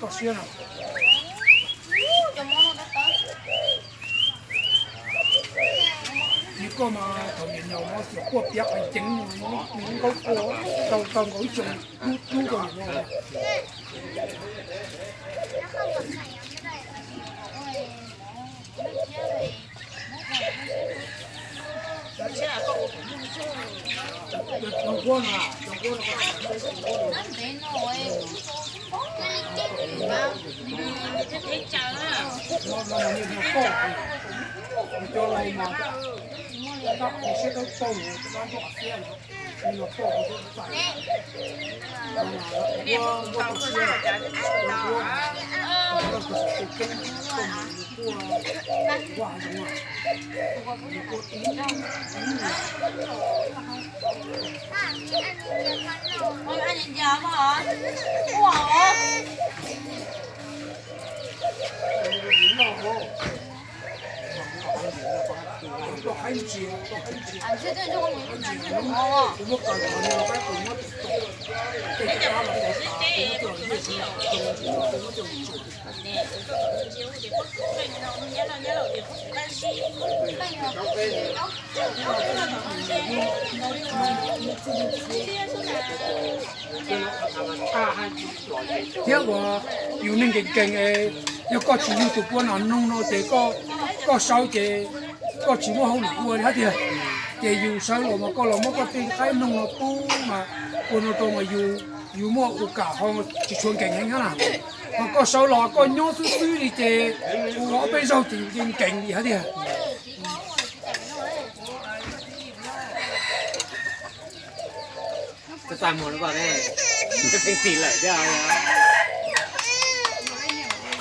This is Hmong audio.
Koj siab no. Yog koj mas thaum niam nyaum no xyov quaj piav qhov ceev, nkaub quaj tau tau nkaus ib xyoos dub dub rau niam no. Thiab uas yus neeg nkees nkees es, yog koj tsis yug tus pua nom noog no ces koj, koj sawv ces koj tsis muaj hauj lwm ua li hab tiag. Ces yus sawv los mas koj los muab koj tej qaib noog no pub mas ua no rau mas yus, yus muaj ua kam ho tsis tshua nkees heev hab na. Ho koj sawv los koj nyob xwb xwb li ces ua ob peb zaug ces yus nkees nkees li hab tiag. Txaj muag lawm, pheej tim lawm thiab os.